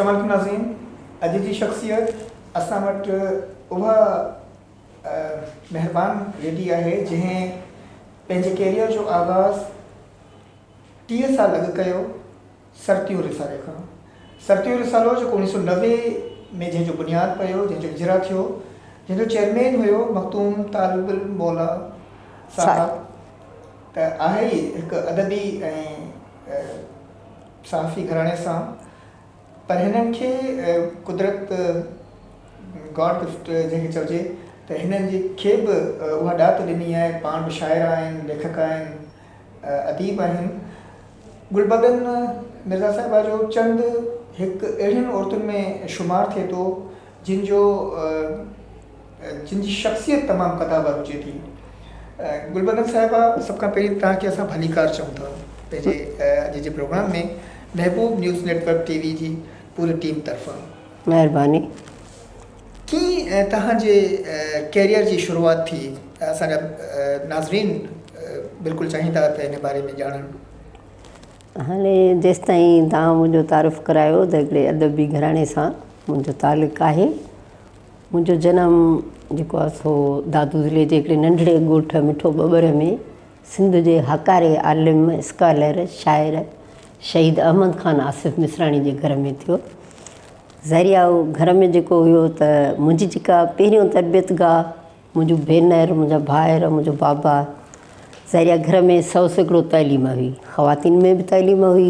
السلام عليڪم ناظرين اڄ جي شخصيت اسان وٽ اها مهربان ليڊي آهي جنهن پنهنجي ڪيريئر جو آغاز 30 سال اڳ ڪيو سرتيون رسالي کان. سرتيون رسالو جيڪو 1990 ۾ جنهن جو بنياد پيو، جنهن جو اجرا ٿيو، جنهن جو چيئرمين هيو مخدوم طالب الموليٰ صاحب ته آهي ئي هڪ ادبي ۽ صحافي گهراڻي سان پر هنن کي قدرت گاڊ گفٽ جنهن کي چئجي ته هنن جي کي به اها ڏات ڏني آهي، پاڻ به شاعر آهن، ليکڪ آهن، اديب آهن. گلبدن مرزا صاحبه جو چند هڪ اهڙين عورتن ۾ شمار ٿئي ٿو جن جو جن جي شخصيت تمام قداور هجي ٿي. گلبدن صاحبه سڀ کان پهرين توهان کي اسان ڀليڪار چئون ٿا پنهنجي اڄ جي programme ۾ Mehboob news network T V جي پوري ٽيم طرفان. مهرباني. ڪيئن توهان جي ڪيريئر جي شروعات ٿي؟ اسان جا ناظرين بلڪل چاهيندا ته ان باري ۾ ڄاڻن. هاڻي جيستائين توهان منهنجو تعارف ڪرايو ته هڪڙي ادبي گهراڻي سان منهنجو تعلق آهي. منهنجو جنم جيڪو آهي سو دادو ضلعي جي هڪڙي ننڍڙي ڳوٺ مٺو ٻٻر ۾ سنڌ جي هاڪاري عالم، اسڪالر، شاعر شهيد احمد خان آصف مصراڻي جي گهر ۾ ٿيو. ظاهري آهي اهو گهر ۾ جيڪو هيو ته منهنجي جيڪا پهريون تربيت گاهه منهنجون ڀينر، منهنجا ڀائر، منهنجو بابا، ظاهري آهي گهر ۾ 100% تعليم هئي، خواتين ۾ به تعليم هئي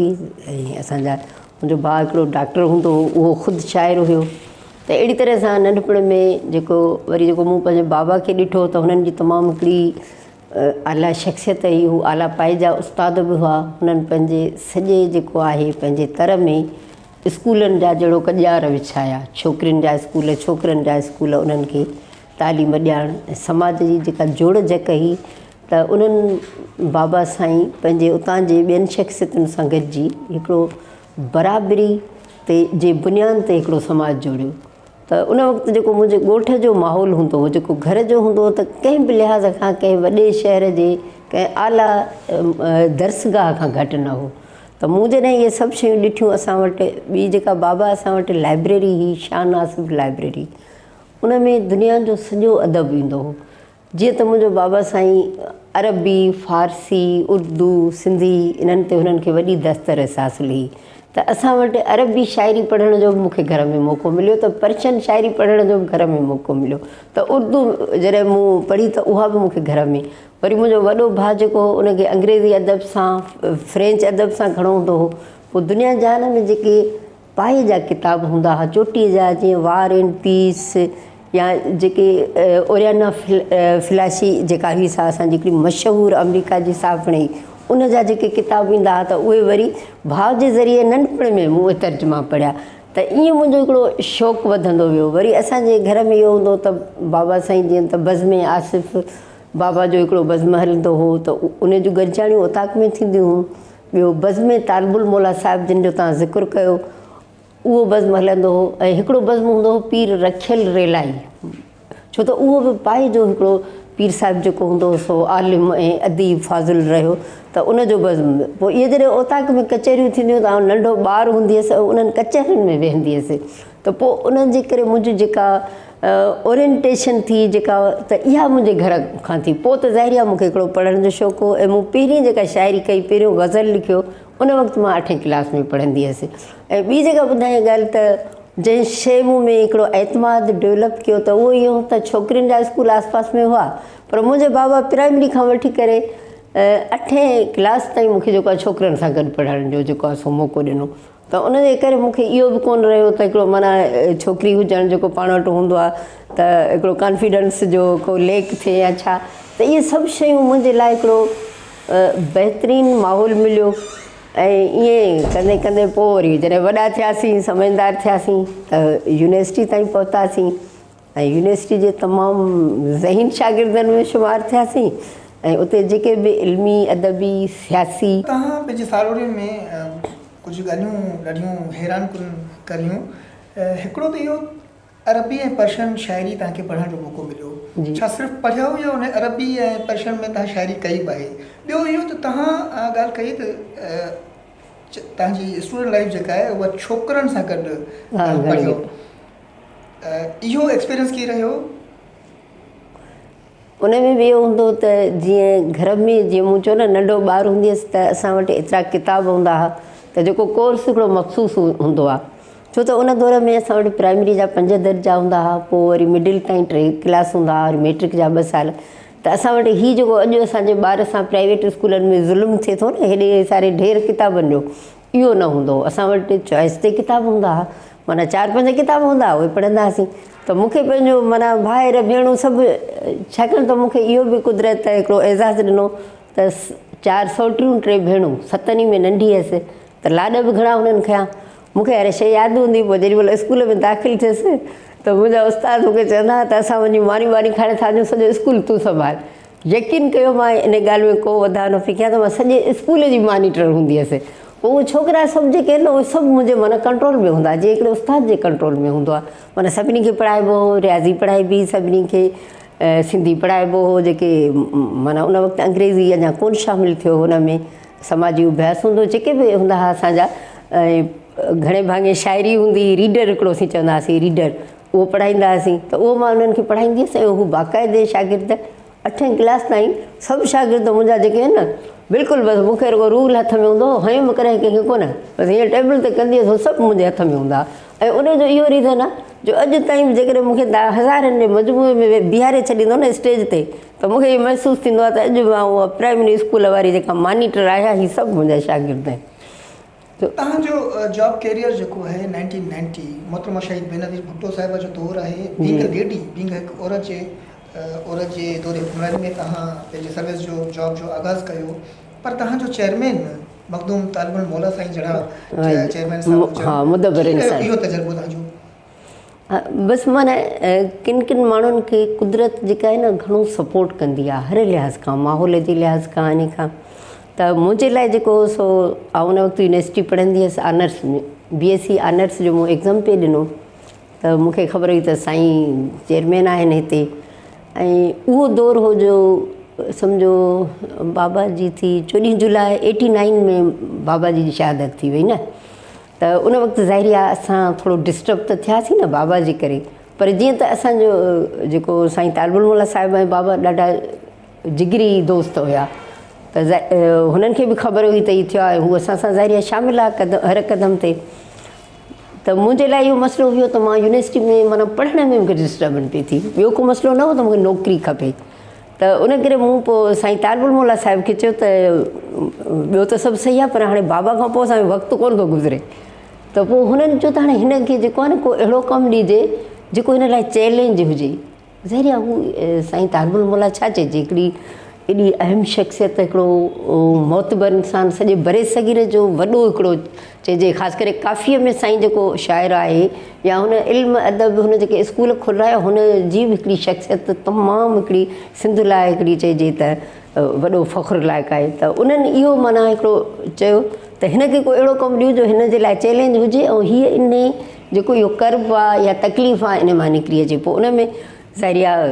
۽ اسان جا منهنجو ڀاء هڪڙو ڊاڪٽر هوندو هو اهو خود شاعر هيو ته اهڙي طرح سان ننڍپڻ ۾ جيڪو وري جيڪو مون پنهنجي بابا کي ڏٺو ته هنن جي تمام هڪڙي اعليٰ شخصيت هئي هو اعليٰ پائي جا استاد به هئا هنن پنهنجي سڄي جيڪو آهي پنهنجي تر ۾ اسڪولن جا جهڙوڪ ڄار وڇايا ڇوڪرين جا اسڪول ڇوڪرن جا اسڪول انهن کي تعليم ڏيڻ ۽ سماج جي جيڪا جوڙ جڪ هئي ته انهن بابا سائين پنهنجي اتان جي ٻين شخصيتن سان گڏجي هڪڙو برابري تي جي بنياد تي هڪڙو سماج جوڙيو ته ان وقت جيڪو منهنجي ڳوٺ جو ماحول هوندو هو جيڪو گهر جو هوندو هو ته ڪنهن به لحاظ کان ڪنهن وڏي شهر جي ڪنهن اعليٰ درسگاهه کان گهٽ نه هو ته مون جڏهن اهي سڀ شيون ڏٺيون اسان وٽ ٻي جيڪا بابا اسان وٽ لائبريري هئي شاهه ناصف لائبريري ان ۾ دنيا جو سڄو ادب ايندو هو جيئن ته منهنجو بابا سائين عربي، فارسي، اردو، سنڌي انهن تي هنن کي وڏي دسترس حاصل هئي ته اسان وٽ عربي شاعري پڙهڻ جو به مون کي گهر ۾ موقعو مليو ته پرشن شاعري پڙهڻ جو به گهر ۾ موقعو مليو ته اردو جڏهن مون پڙهي ته اها به مون کي گهر ۾ وري منهنجو وڏو ڀاء جيڪو هو ان کي انگريزي ادب سان فرينچ ادب سان گهڻو هوندو هو پوء دنيا جهان ۾ جيڪي پائي جا ڪتاب هوندا ها چوٽيء جا جيئن وار اينڊ پيس يا جيڪي اوريانا فلاشي جيڪا هئي سا اسان جي هڪڙي مشهور آمريڪا جي صحافڻي هئي ان جا جيڪي ڪتاب ايندا ها ته اهي وري ڀاء جي ذريعي ننڍپڻ ۾ مون اهي ترجما پڙهيا ته ائين منهنجو هڪڙو شوق وڌندو ويو وري اسان جي گهر ۾ اهو هوندو ته بابا سائين جيئن ته بزم آصف بابا جو هڪڙو بزم هلندو هو ته ان جون گڏجاڻيون اوطاق ۾ ٿينديون هيون ٻيو بزم طالب الموليٰ صاحب جن جو توهان ذڪر ڪيو اهو بزم هلندو هو ۽ هڪڙو بزم هوندو هو پير رکيل ريلائي ڇو ته اهو به پائي جو هڪڙو پير صاحب جيڪو هوندو هو سو عالم ۽ اديب فاضل رهيو ته ان جو بزم پوء اهي جڏهن اوطاق ۾ ڪچهريون ٿينديون ته آئون ننڍو ٻار هوندي هيس ۽ انهن ڪچهرين ۾ ويهندي هيس ته پوء انهن جي ڪري منهنجي جيڪا اورينٽيشن ٿي جيڪا ته اها منهنجي گهر کان ٿي پوء ته ظاهري آهي مون کي هڪڙو پڙهڻ جو شوق هو ۽ مون پهرين جيڪا شاعري ڪئي پهريون غزل لکيو ان وقت مان اٺين ڪلاس ۾ پڙهندي هيس ۽ ٻي جيڪا ٻڌايان ڳالهه ته جنهن شيء مون ۾ هڪڙو اعتماد ڊولپ ڪيو ته اهو اهو ته ڇوڪرين جا اسڪول آس پاس ۾ هئا پر منهنجي بابا پرائمري کان وٺي ڪري اٺين ڪلاس تائين مون کي جيڪو آهي ڇوڪرن سان گڏ پڙهڻ جو جيڪو آهي سو موقعو ڏنو ته ان جي ڪري مون کي اهو به ڪونه رهيو ته هڪڙو معنيٰ ڇوڪري هجڻ جيڪو پاڻ وٽ هوندو آهي ته هڪڙو ڪانفيڊنس جو ڪو ليڪ ٿئي يا ڇا ته اهي سڀ شيون منهنجي لاء هڪڙو بهترين ماحول مليو ۽ ائين ڪندي ڪندي پوء وري جڏهن وڏا ٿياسين سمجهدار ٿياسين ته يونيورسٽي تائين پهتاسين ۽ يونيورسٽي جي تمام ذهين شاگردن ۾ شمار ٿياسين ۽ اتي جيڪي به علمي، ادبي، سياسي. توهان پنهنجي سالورين ۾ ڪجهه ڳالهيون ڏاڍيون حيران ڪن ڪريون. هڪڙو ته اهو عربي ۽ پرشن شاعري توهان کي پڙهڻ جو موقعو مليو. ڇا صرف پڙهيو يا ان عربي ۽ پرشن ۾ توهان شاعري ڪئي به آهي؟ ٻيو اهو ته توهان ڳالهه ڪئي ته. توهان جي اسٽوڊنٽ لائيف جيڪا آهي اها ڇوڪرن سان گڏ توهان پڙهيو اهو ايڪسپيرينس ڪيئن رهيو؟ ان ۾ به اهو هوندو هو ته جيئن گهر ۾ جيئن مون چيو نه ننڍو ٻار هوندي هيس ته اسان وٽ ايترا ڪتاب هوندا هئا ته جيڪو ڪورس هڪڙو مخصوص هوندو آهي ڇو ته ان دور ۾ اسان وٽ پرائمري جا پنج درجا هوندا هئا پوء وري مڊل تائين ٽي ڪلاس هوندا هئا وري ميٽرڪ جا ٻه سال ته اسان وٽ هي جيڪو اڄ اسان جي ٻار سان پرائيويٽ اسڪولن ۾ ظلم ٿئي ٿو نه هيڏي ساري ڍير ڪتابن جو اهو نه هوندو هو اسان وٽ چوائس تي ڪتاب هوندا هئا معنيٰ چار پنج ڪتاب هوندا هئا اهي پڙهندا هئاسين ته مون کي پنهنجو معنيٰ ڀائر ڀيڻون سڀ ڇاڪاڻ ته مون کي اهو به قدرت هڪڙو اعزاز ڏنو ته چار سوٽريون ٽي ڀيڻون ستن ئي ۾ ننڍي هيس ته لاڏ به گهڻا هنن کنيا. مون کي هر شيء ياد هوندي هئي. پوء جيڏي مهل اسڪول ۾ داخل ٿيس ته منهنجا استاد مون کي چوندا هئا ته اسان وڃي ماني ٻاني کائڻ ٿا وڃون سڄو اسڪول تون سنڀال. يقين ڪيو مان ان ڳالهه ۾ ڪو وڌاء نه پئي ڪيان ته مان سڄي اسڪول جي مانيٽر هوندي هيس. پوء اهي ڇوڪرا سڀ جيڪي آهن نه اهي سڀ منهنجي معنيٰ ڪنٽرول ۾ هوندا جيئن هڪڙي استاد جي ڪنٽرول ۾ هوندو آهي. معنيٰ سڀني کي پڙهائبو هو رياضي پڙهائبي هئي سڀني کي سنڌي پڙهائبو هو جيڪي معنيٰ ان وقت انگريزي اڃا ڪونه شامل ٿيو هو ان ۾. سماجي اڀياس هوندو هو جيڪي به هوندا هئا اسان جا ۽ گهڻي ڀاڱي شاعري هوندي هئي ريڊر هڪڙو اسين چوندا هئاسين ريڊر اهو پڙهائيندا هئاسين ته اهو مان انهن کي پڙهائيندي هيس ۽ هو باقاعدي شاگرد اٺين ڪلاس تائين سڀ شاگرد منهنجا جيڪي آهن نه بلڪل بس مون کي رڳو رول هٿ ۾ هوندو هو هنيم ڪڏهن ڪنهن کي ڪونه بس هيئن ٽيبل تي ڪندي هيس هو سڀ منهنجي هٿ ۾ هوندا هئا ۽ ان جو اهو ريزن آهي جو اڄ تائين به جيڪڏهن مون کي هزارن جي مجموعي ۾ بيهاري ڇڏيندو نه اسٽيج تي ته مون کي اهو محسوس ٿيندو آهي ته اڄ به مان اها پرائمري اسڪول واري جيڪا مانيٽر آهيان هي سڀ منهنجا شاگرد آهن. توهان جو جاب ڪيريئر جيڪو آهي نائنٽين نائنٽي محترمه شهيد بينظير ڀٽو صاحبه جو دور آهي بينگ اي ليڊي بينگ هڪ عورت جي عورت جي دور حڪمراني ۾ توهان پنهنجي سروس جو جاب جو آغاز ڪيو پر توهان جو چيئرمين مخدوم طالب الموليٰ سائين جهڙا چيئرمين صاحب هجن ڪيئن رهيو اهو تجربو توهان جو؟ بس معنيٰ ڪن ڪن ماڻهن کي قدرت جيڪا آهي نه گهڻو سپورٽ ڪندي آهي هر لحاظ کان ماحول جي لحاظ کان انهي کان ته منهنجي لاء جيڪو هو سو آئون ان وقت يونيورسٽي پڙهندي هيس honours ۾ B S C honours جو مون ايگزام پئي ڏنو ته مون کي خبر هئي ته سائين چيئرمين آهن هتي ۽ اهو دور هو جو سمجهو بابا جي ٿي چوڏهين جولاء ايٽي نائن ۾ بابا جي شهادت ٿي وئي نه ته ان وقت ظاهري آ اسان ٿورو ڊسٽرب ته ٿياسين نه بابا جي ڪري پر جيئن ته اسان جو جيڪو سائين طالب الموليٰ صاحب ۽ بابا ڏاڍا جگري دوست هيا ته هنن کي به خبر هئي ته هي ٿيو آهي هو اسان سان ظاهري آ شامل آ قدم هر قدم تي ته منهنجي لاء اهو مسئلو هيو ته مان يونيورسٽي ۾ معنيٰ پڙهڻ ۾ مونکي ڊسٽربنس پئي ٿي ٻيو ڪو مسئلو نه هو ته مونکي نوڪري کپي ته ان ڪري مون پوء سائين طالب الموليٰ صاحب کي چيو ته ٻيو ته سڀ صحيح آهي پر هاڻي بابا کان پوء اسان جو وقت ڪونه ٿو گذري ته پوء هنن چيو ته هاڻي هن کي جيڪو آهي نه ڪو اهڙو ڪم ڏجي جيڪو هن لاء چئلينج هجي ظاهر آهي هو سائين طالب الموليٰ ڇا چئجي هڪڙي ايڏي اهم شخصيت هڪڙو معتبر انسان سڄي برصغير جو وڏو هڪڙو چئجي خاص ڪري ڪافيء ۾ سائين جيڪو شاعر آهي يا هن علم ادب هن جيڪي اسڪول کولايا هن جي به هڪڙي شخصيت تمام هڪڙي سنڌ لاء هڪڙي چئجي ته وڏو فخر لائق آهي ته انهن اهو معنيٰ هڪڙو چيو ته هن کي ڪو اهڙو ڪم ڏيون جو هن جي لاء چئلينج هجي ۽ هيء انهي جيڪو اهو ڪرب آهي يا تڪليف آهي ان مان نڪري اچي پوء ان ۾ ظاهري آهي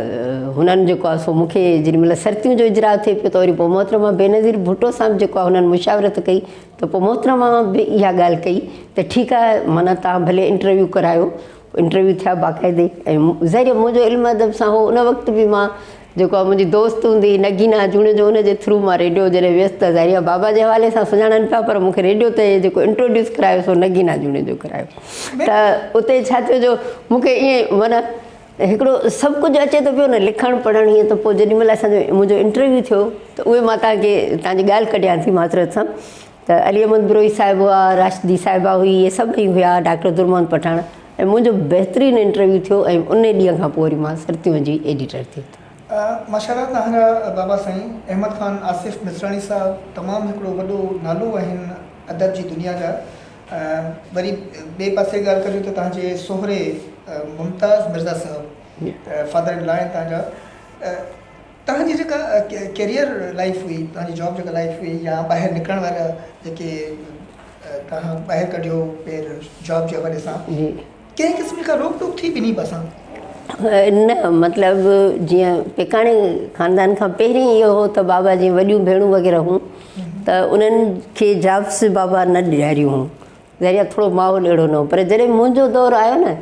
هنن جيڪو آهي سو مون کي جيڏي مهل سرتيون جو اجراء ٿئي پيو ته وري پوء محترمه بينظير ڀٽو سان به جيڪو آهي هنن مشاورت ڪئي ته پوء محترمه به اها ڳالهه ڪئي ته ٺيڪ آهي معنيٰ توهان ڀلي انٽرويو ڪرايو انٽرويو ٿيا باقاعدي ۽ ظاهر آهي منهنجو علم ادب سان هو ان وقت به مان جيڪو آهي منهنجي دوست هوندي هئي نگينا جوڻيجو ان جي ٿرو مان ريڊيو جڏهن ويس ته ظاهري آهي بابا جي حوالي سان سڃاڻن پيا پر مون کي ريڊيو تي جيڪو انٽروڊيوس ڪرايو سو نگينا جوڻيجو ڪرايو ته اتي ڇا ٿيو جو مون کي ائين معنيٰ هڪڙو سڀ ڪجهه اچي ٿو پيو نه لکڻ پڙهڻ هيئن ته پوء جيڏي مهل اسان جو منهنجو انٽرويو ٿيو ته اهي مان توهان کي توهان جي ڳالهه ڪڍيان ٿي معذرت سان ته علي احمد بروهي صاحب هئا راشدي صاحبه هئي اهي سڀئي هيا ڊاڪٽر در محمد پٺاڻ ۽ منهنجو بهترين انٽرويو ٿيو ۽ ان ڏينهن کان پوء وري مان سرتيون جي ايڊيٽر ٿي. ماشاء الله توهان جا بابا سائين احمد خان آصف مصراڻي صاحب تمام هڪڙو وڏو نالو آهن ادب جي دنيا جا وري ٻئي پاسي ڳالهه ڪريون ته توهان جي سهري ممتاز مرزا صاحب فادر ان لا آهن توهان جا توهان جي جيڪا ڪيريئر لائيف هئي توهان جي جاب جيڪا لائيف هئي يا ٻاهر نڪرڻ وارا جيڪي توهان ٻاهر ڪڍيو پير جاب جي حوالي سان ڪنهن قسم جي ڪا روڪ ٽوڪ ٿي ٻنهي پاسان؟ نه مطلب جيئن پيڪاڻي خاندان کان پهرين اهو هو ته بابا جيئن وڏيون ڀيڻون وغيره هيون. ته انهن کي جابس بابا نه ڏياريون هيون. ظاهر آهي ٿورو ماحول اهڙو نه هو پر جڏهن منهنجو دور آيو نه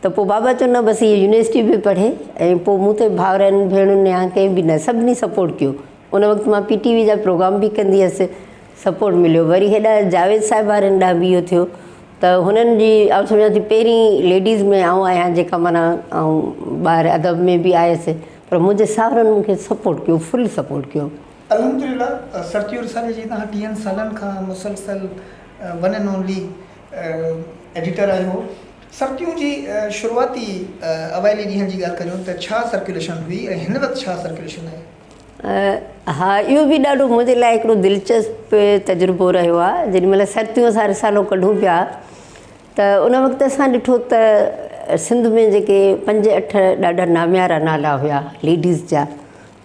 ته پوء بابا چيو نه بس هيء يونيورسٽي به پڙهي ۽ پوء مون تي ڀائرن ڀيڻن يا ڪنهن به نه سڀني سپورٽ ڪيو. ان وقت مان پي ٽي وي جا پروگرام به ڪندي هيس سپورٽ مليو. وري هيڏانهن جاويد صاحب وارن ڏانهن به اهو ٿيو ته هنن جي آئون سمجهان ٿي پهرين ليڊيز ۾ آئون آهيان جيڪا معنيٰ آئون ٻاهر ادب ۾ به آيس پر منهنجي ساهرن مون کي سپورٽ ڪيو فل سپورٽ ڪيو. الحمدلله سرتيون رسالي جي توهان ٽيهن سالن کان مسلسل ون اينڊ اونلي ايڊيٽر آهيو. سرتيون جي شروعاتي اوائلي ڏينهن جي ڳالهه ڪريون ته ڇا سرڪيوليشن هئي ۽ هن وقت ڇا سرڪيوليشن آهي؟ ها اهو به ڏاڍو منهنجي لاء هڪڙو دلچسپ تجربو رهيو آهي جيڏي مهل سرتيون اسان رسالو ڪڍون پيا ته ان وقت اسان ڏٺو ته سنڌ ۾ جيڪي پنج اٺ ڏاڍا ناميارا نالا هيا ليڊيز جا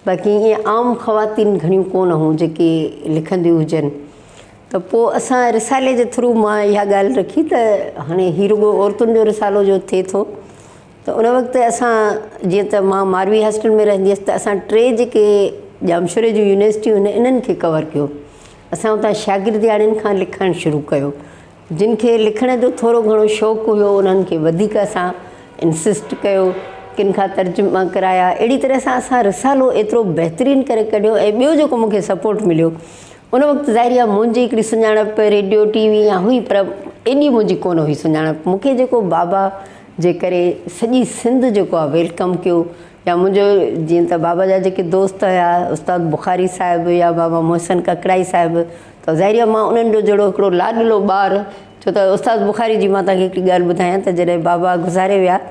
باقي ائين عام خواتين گهڻيون ڪونه هيون جيڪي لکنديون هجن ته پوء اسان رسالي جي ٿرو مان اها ڳالهه رکي ته هاڻي هي رڳو عورتن جو رسالو جو ٿئي ٿو ته ان وقت اسان جيئن ته مان ماروي هاسٽل ۾ رهندي هيس ته اسان ٽي جيڪي ڄامشوري جون يونيورسٽيون آهن انهن کي ڪور ڪيو اسان اتان شاگردياڻين کان لکائڻ شروع ڪيو جن کي لکڻ جو ٿورو گهڻو شوق هيو انهن کي وڌيڪ اسان انسسٽ ڪيو ڪن کان ترجما ڪرايا اهڙي طرح سان اسان رسالو ايترو بهترين ڪري ڪڍيو ۽ ٻيو جيڪو مون کي سپورٽ مليو ان وقت ظاهري آهي منهنجي هڪڙي سڃاڻپ ريڊيو ٽي وي يا هئي پر ايڏي منهنجي ڪونه هئي سڃاڻپ مون کي جيڪو بابا جي ڪري سڄي سنڌ جيڪو آهي welcome ڪيو يا منهنجو جيئن ته بابا جا جيڪي دوست هيا استاد بخاري صاحب يا بابا محسن ڪڪڙائي صاحب ته ظاهري آهي مان انهن جو جهڙو هڪڙو لاڏلو ٻار ڇو ته استاد بخاري جي مان توهان کي هڪڙي ڳالهه ٻڌايان ته جڏهن بابا گذاري ويا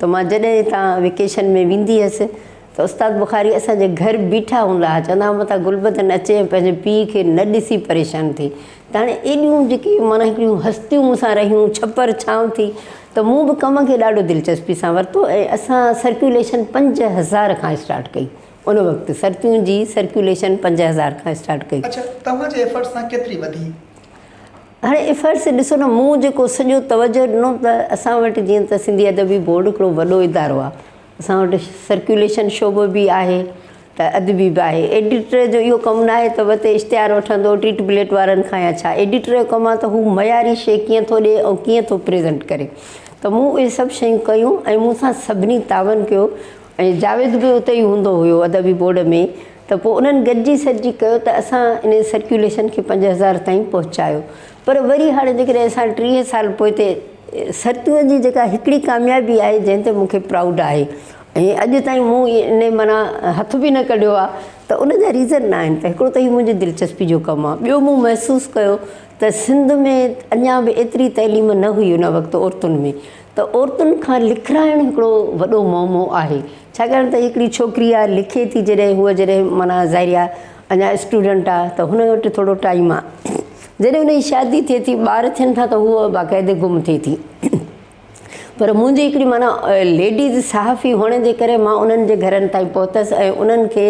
ته مان جڏهن هتان ويڪيشن ۾ ويندي هيس ته استاد بخاري اسان جي گهر بيٺا هوندا هئا چوندا هئا متان گلبدن اچي ۽ پنهنجي پيء کي نه ڏسي پريشان ٿئي ته هاڻي ايڏيون جيڪي معنيٰ هڪڙيون هستيون مون سان رهيون ڇپر ڇانو ٿي ته مون به ڪم کي ڏاڍو دلچسپي سان ورتو ۽ اسان سرڪيوليشن 5000 کان اسٽارٽ ڪئي ان وقت سرتيون جي سرڪيوليشن 5000 کان اسٽارٽ ڪئي. اڇا توهان جي ايفرٽس سان ڪيتري وڌي؟ هاڻي ايفرٽس ڏسو نه مون جيڪو سڄو توجهه ڏنو ته اسان وٽ جيئن ته سنڌي ادبي بورڊ هڪڙو وڏو ادارو آهي اسان وٽ سرڪيوليشن شعبو به آهي ته ادبي به آهي. ايڊيٽر جو اهو ڪم ناهي ته وتي اشتهار وٺندو ٽيٽ بليٽ وارن کان يا ڇا. ايڊيٽر جو ڪم آهي ته هو معياري شيء ڪيئن ٿو ڏئي ۽ ڪيئن ٿو پريزنٽ ڪري. ته مون اهي سڀ شيون ڪيون ۽ مون سان سڀني تعاون ڪيو ۽ جاويد به اتي ئي هوندو هيو ادبي بورڊ ۾ ته پوء انهن گڏجي سڏجي ڪيو ته اسان ان سرڪيوليشن کي 5000 تائين پهچايو. پر وري هاڻي جيڪڏهن اسان 30 سال پوئتي سرتيون جي جيڪا هڪڙي ڪاميابي آهي جنهن تي مون کي پرائوڊ آهي ۽ اڄ تائين مون ان معنيٰ هٿ به نه ڪڍيو آهي ته ان جا ريزن نه آهن ته هڪڙو ته هي منهنجي دلچسپي جو ڪم آهي ٻيو مون محسوس ڪيو ته سنڌ ۾ اڃا به ايتري تعليم نه هئي ان وقت عورتن ۾ ته عورتن کان لکرائڻ هڪڙو وڏو معمو آهي ڇاڪاڻ ته هڪڙي ڇوڪري آهي لکي ٿي جڏهن هوء جڏهن معنيٰ ظاهري آهي اڃا اسٽوڊنٽ آهي ته هن وٽ ٿورو ٽائيم آهي جڏهن هن جي شادي ٿئي ٿي ٻار ٿين ٿا ته هوء باقاعدي گم ٿئي ٿي پر منهنجي هڪڙي معنيٰ ليڊيز صحافي هئڻ جي ڪري مان انهن جي گهرن تائين پهتس ۽ انهن کي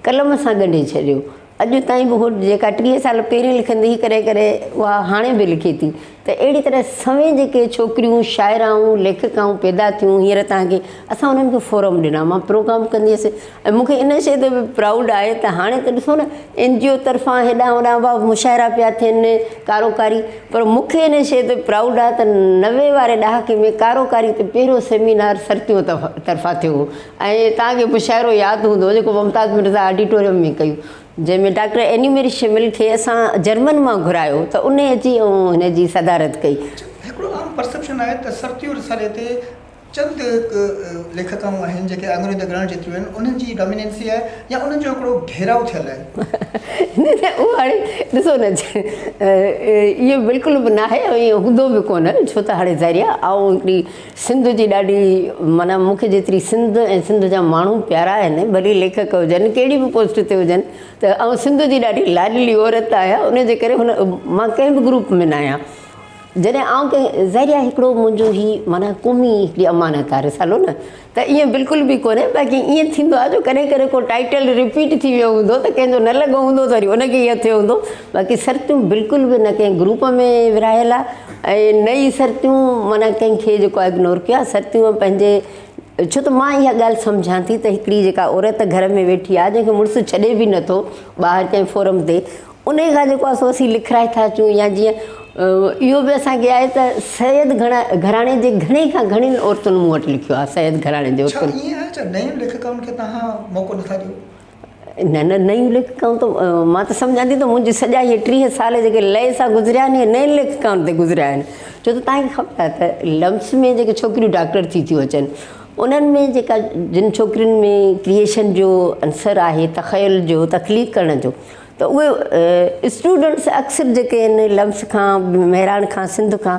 قلم سان ڳنڍي ڇڏيو اڄ تائين به هو جيڪا 30 سال پهرين لکندي هئي ڪڏهن ڪڏهن اها هاڻي به لکي ٿي ته اهڙي طرح سوين جيڪي ڇوڪريون شاعرائون ليکڪائون پيدا ٿيون هينئر توهان کي اسان انهن کي فورم ڏنا مان پروگرام ڪندي هيس ۽ مون کي ان شيء تي به پرائوڊ آهي ته هاڻي ته ڏسو نه اين جي او طرفان هيڏانهن هوڏانهن به مشاعرا پيا ٿين ڪارو ڪاري پر مون کي ان شيء تي پرائوڊ آهي ته 90 واري ڏهاڪي ۾ ڪارو ڪاري تي پهريون سيمينار سرتيون طرفان ٿيو هو ۽ توهان کي مشاعرو ياد هوندو جيڪو ممتاز مرزا آڊيٽوريم ۾ ڪيو جنهن ۾ ڊاڪٽر اينيميري شمل کي اسان جرمن مان گهرايو ته انهي اچي ۽ هن جي صدارت ڪئي. هڪڙو عام پرسيپشن آهي ته سرتيون رسالي تي چند ليکڪائون آهن جيڪي آڱرين تي ڳڻڻ جيتريون آهن انهن جي ڊاميننسي آهي يا انهن جو هڪڙو گهيراء ٿيل آهي. نه نه اهو هاڻي ڏسو نه اهو بلڪل به ناهي ۽ ائين هوندو به ڪونه ڇو ته هاڻي ظاهري آهي آئون هڪڙي سنڌ جي ڏاڍي معنيٰ مون کي جيتري سنڌ ۽ سنڌ جا ماڻهو پيارا آهن ڀلي ليکڪ هجن ڪهڙي به پوسٽ تي هجن ته آئون سنڌ جي ڏاڍي لاڏلي عورت آهيان ان جي ڪري هن مان ڪنهن به گروپ ۾ نه آهيان جڏهن آئون ڪنهن ظاهري آهي هڪڙو منهنجو هي معنيٰ قومي هڪڙي امانت آهي رسالو نه ته ائين بلڪل به ڪونهي باقي ائين ٿيندو آهي جو ڪڏهن ڪڏهن ڪو ٽائيٽل رپيٽ ٿي ويو هوندو ته ڪنهن جو نه لڳو هوندو ته وري ان کي ائين ٿيو هوندو باقي سرتيون بلڪل به نه ڪنهن گروپ ۾ ورهايل آهي ۽ نه ئي سرتيون معنيٰ ڪنهن کي جيڪو آهي اگنور ڪيو آهي سرتيون پنهنجي ڇو ته مان اها ڳالهه سمجهان ٿي ته هڪڙي جيڪا عورت گهر ۾ ويٺي آهي جنهن کي مڙس ڇڏي به نٿو ٻاهر ڪنهن فورم تي انهي کان جيڪو آهي سو اسين لکرائي ٿا اچون يا جيئن اهو به اسان کي آهي ته سيد گهراڻي جي گهڻي کان گهڻين عورتن مون وٽ لکيو آهي سيد گهراڻي جي ڇا عورتن. ائين آهي ڇا نين ليکڪائن کي توهان موقعو نٿا ڏيو؟ نه نه نيون ليکڪائون ته مان ته سمجهان ٿي ته منهنجي سڄا اهي 30 سال جيڪي لئي سان گذريا آهن اهي نين ليکڪائن تي گذريا آهن ڇو ته توهان کي خبر آهي ته لمس ۾ جيڪي ڇوڪريون ڊاڪٽر ٿي ٿيون اچن انهن ۾ جيڪا جن ڇوڪرين ۾ ڪريئيشن جو عنصر آهي تخيل جو تخليق ڪرڻ جو ته اهي اسٽوڊنٽس اڪثر جيڪي آهن لمس کان مهراڻ کان سنڌ کان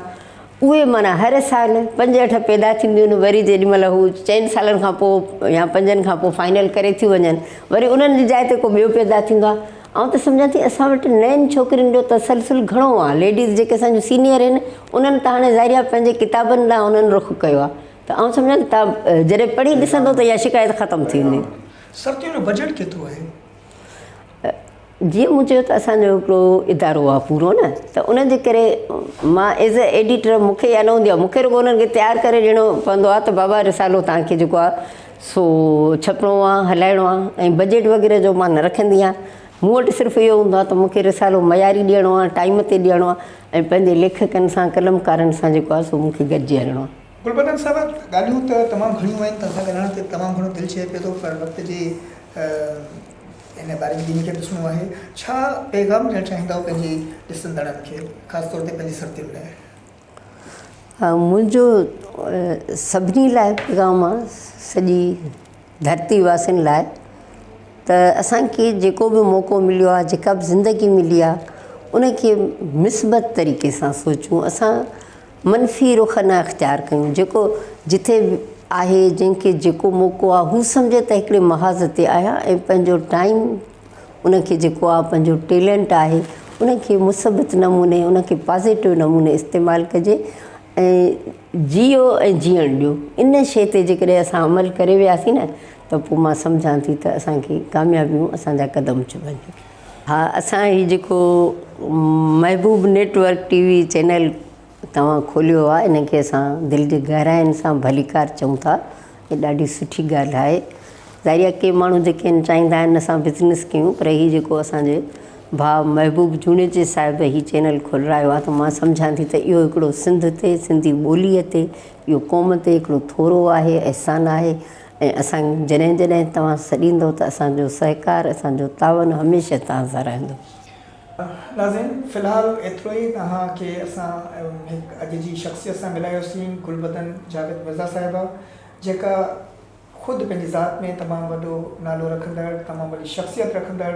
اهي معنيٰ هر سال پنج اٺ پيدا ٿينديون آهن وري جيڏي مهل هو چئن سالن کان پوء يا پنجن کان پوء فائنل ڪري ٿيون وڃن وري انهن جي جاء تي ڪو ٻيو پيدا ٿيندو آهي آئون ته سمجهان ٿي اسان وٽ نين ڇوڪرين جو تسلسل گهڻو آهي ليڊيز جيڪي اسان جون سينيئر آهن انهن ته هاڻي ظاهري آهي پنهنجي ڪتابن ڏانهن انهن رخ ڪيو آهي ته آئون سمجهان ٿي توهان جڏهن پڙهي ڏسندو ته اها شڪايت ختم ٿي ويندي. سرتيون جو بجيٽ ڪيترو آهي؟ جيئن مون چيو ته اسان جو هڪڙو ادارو آهي پورو نه ته ان جي ڪري مان ايز اي ايڊيٽر مون کي اها نه هوندي آهي مون کي رڳو انهن کي تيار ڪري ڏيڻو پوندو آهي ته بابا رسالو توهان کي جيڪو آهي سو ڇپڻو آهي هلائڻو آهي ۽ بجيٽ وغيره جو مان نه رکندي آهيان مون وٽ صرف اهو هوندو آهي ته مون کي رسالو معياري ڏيڻو آهي ٽائيم تي ڏيڻو آهي ۽ پنهنجي ليکڪن سان قلمڪارن سان جيڪو آهي سو مون کي گڏجي هلڻو آهي. گلبدن صاحب ڳالهيون ته تمام گهڻيون آهن توهان سان ڳالهائڻ تي تمام گهڻو دل چئي پيو ٿو پر وقت جي ان باريڪ بيني کي ڏسڻو آهي. ڇا پيغام ڏيڻ چاهيندؤ پنهنجي ڏسندڙن کي خاص طور تي پنهنجي سرتين لاء؟ منهنجو سڀني لاء پيغام آ سڄي ڌرتي واسين لاء ته اسان کي جيڪو به موقعو مليو آ جيڪا به زندگي ملي آ ان کي مثبت طريقي سان سوچون اسان منفي رخ نه اختيار ڪيون جيڪو جٿي به آهي جنهن کي جيڪو موقعو آهي هو سمجهي ته هڪڙي محاذ تي آهيان ۽ پنهنجو ٽائيم ان کي جيڪو آهي پنهنجو ٽيلنٽ آهي ان کي مثبت نموني ان کي پازيٽو نموني استعمال ڪجي ۽ جيئو ۽ جيئڻ ڏيو ان شي تي جيڪڏهن اسان عمل ڪري وياسين نه ته پوء مان سمجهان ٿي ته اسان کي ڪاميابيون اسان جا قدم چمنديون. ها اسان هي جيڪو محبوب نيٽ ورڪ ٽي وي چينل توهان کوليو آهي ان کي اسان دل جي گهراين سان ڀليڪار چئون ٿا هي ڏاڍي سٺي ڳالهه آهي ظاهري آهي ڪي ماڻهو جيڪي آهن چاهيندا آهن اسان بزنس ڪيون پر هي جيڪو اسان جي ڀاء محبوب جوڻيجي صاحب هي چينل کولرايو آهي ته مان سمجهان ٿي ته اهو هڪڙو سنڌ تي سنڌي ٻوليء تي اهو قوم تي هڪڙو ٿورو آهي احسان آهي ۽ اسان جڏهن جڏهن توهان سڏيندو ته اسان جو سهڪار اسان جو تعاون هميشه توهان سان رهندو. ناظرين في الحال ايترو ئي توهان کي اسان هڪ اڄ جي شخصيت سان ملايوسين گلبدن جاويد مرزا صاحبه جيڪا خود پنهنجي ذات ۾ تمام وڏو نالو رکندڙ تمام وڏي شخصيت رکندڙ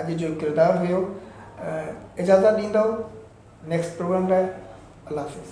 اڄ جو ڪردار هيو اجازت ڏيندو نيڪسٽ پروگرام لاء الله حافظ.